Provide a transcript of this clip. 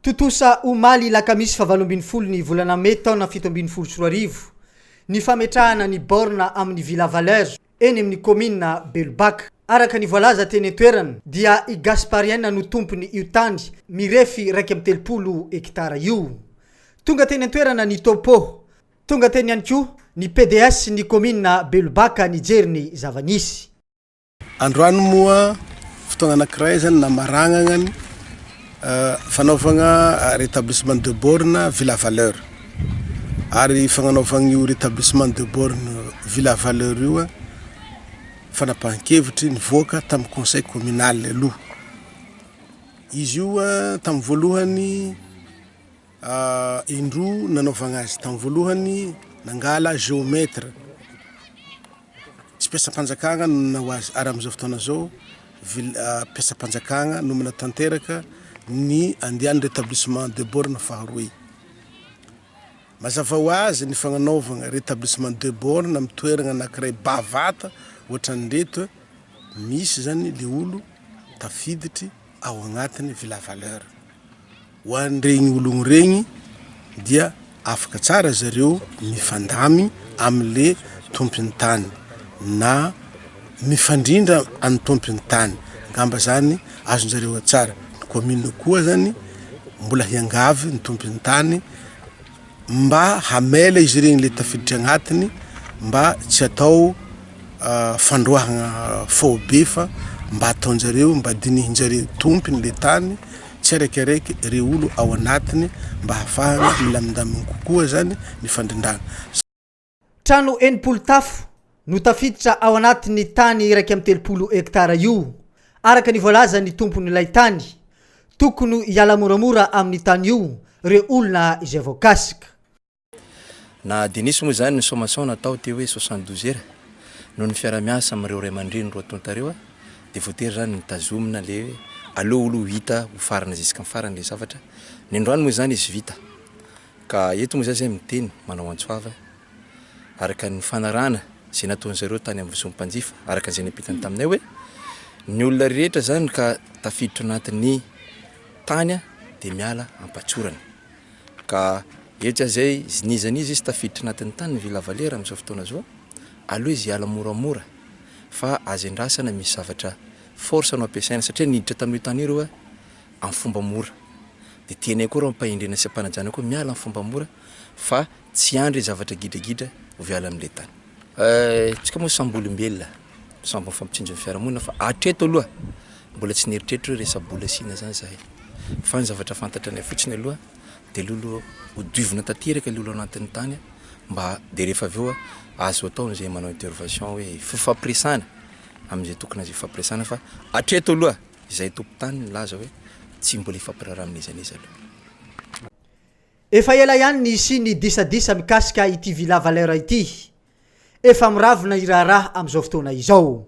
Tontosa omaly alakamisy faha 18 ny volana mey taona 2017 ny fametrahana ny borne amin'ny Villa Valeur eny amin'ny kaominina Belobaka. Araka ny voalaza teny an-toerana dia i Gasparien no tompony io tany mirefy 31 hektara io. Tonga teny an-toerana ny topo. Tonga teny ihany koa ny PDS ny kaominina Belobaka nijery ny zava-nisy. Androany moa fotoagna anankiray zany namaragnana ny fanaovagna rétablissement de borne Villa Valeur ary fagnanaovagna io rétablissement de borne Villa Valeur io fanapahan-kevitry nivoaka tamin'ny conseil communal aloha. Izy io tamin'ny voalohany indroa nanaovagna azy, tamin'ny voalohany nangala géomètre. Tsy mpiasam-panjakana no nanao azy ary amin'izao fotoana izao vil- mpiasam-panjakana no manatanteraka ny andiany rétablissement de borne faharoa. Mazava ho azy ny fagnanaovagna rétablissement de borne amin'ny toeragna anankiray bavata ohatran'ireto, misy zany le olo tafiditry ao agnatin'ny villa valeur. Ho an'iregny ologno regny dia afaka tsara zareo mifandamy amle tompony tany na mifandrindra any tompony tany angamba zany azonjareo tsara, ny commune koa zany mbola hiangavy ny tompony tany mba hamela izy regny le tafiditry agnatiny mba tsy atao fandroahagna faobe fa mba ataonjareo mba dinihinjareo tompony le tany tsiaraikiaraiky re olo ao anatiny mba hahafahana milamindaminy kokoa zany ny fandrindrana. Trano 60 tafo no tafiditra ao anatin'ny tany 31 hektara io, araka ny voalazan'ny tompon'ilay tany. Tokony hiala moramora amin'ny tany io ireo olona izay voakasika. Na dia nisy moa izany ny sommation natao teo hoe 72 heures noho ny fiara-miasa amin'ireo ray aman-dreny roa tonta ireo dia voatery izany nitazomina le hoe aleo aloha ho hita ho farana jusqu'à farany le zavatra. Ny androany moa izany izy vita ka eto moa izany zay miteny manao antso ava araka ny fanarahana izay nataon'zareo tany amin'ny vozon'ny mpanjifa araka izay nampitany taminay hoe ny olona rehetra izany ka tafiditra anatin'ny tany dia miala am-patsorana. Ka eto zay n'iza n'iza izy tafiditra anatin'ny tany ny Villa Valera amin'izao fotoana izao, aleo izy hiala moramora fa aza endrasana misy zavatra force no ampiasaina satria niditra tamin'io tany io ireo amin'ny fomba mora. Dia tianay koa ireo am-pahendrena sy am-panajana koa miala amin'ny fomba mora fa tsy hiandry zavatra gidragidra vao hiala amin'ilay tany. Tsika moa samby olombelona, samby mifampitsinjo ny fiarahamonina fa hatreto aloha mbola tsy nieritreritra hoe resa-bola asiana zany zahay fa ny zavatra fantatra anay fotsiny aloha de aleo aloha hodiovina tanteraka le olo anatin'ny tany mba de rehefa avy eo azo atao izay manao intervention hoe fifampiresahana amin'izay tokony azo ifampiresahana fa hatreto aloha izahay tompon-tany nilaza hoe tsy mbola hifampiraharaha amin'iza n'iza aloha. Efa ela ihany ny nisian'ny disadisa mikasika ity Villa Valeur ity. Efa miravona ny raharaha amin'izao fotoana izao.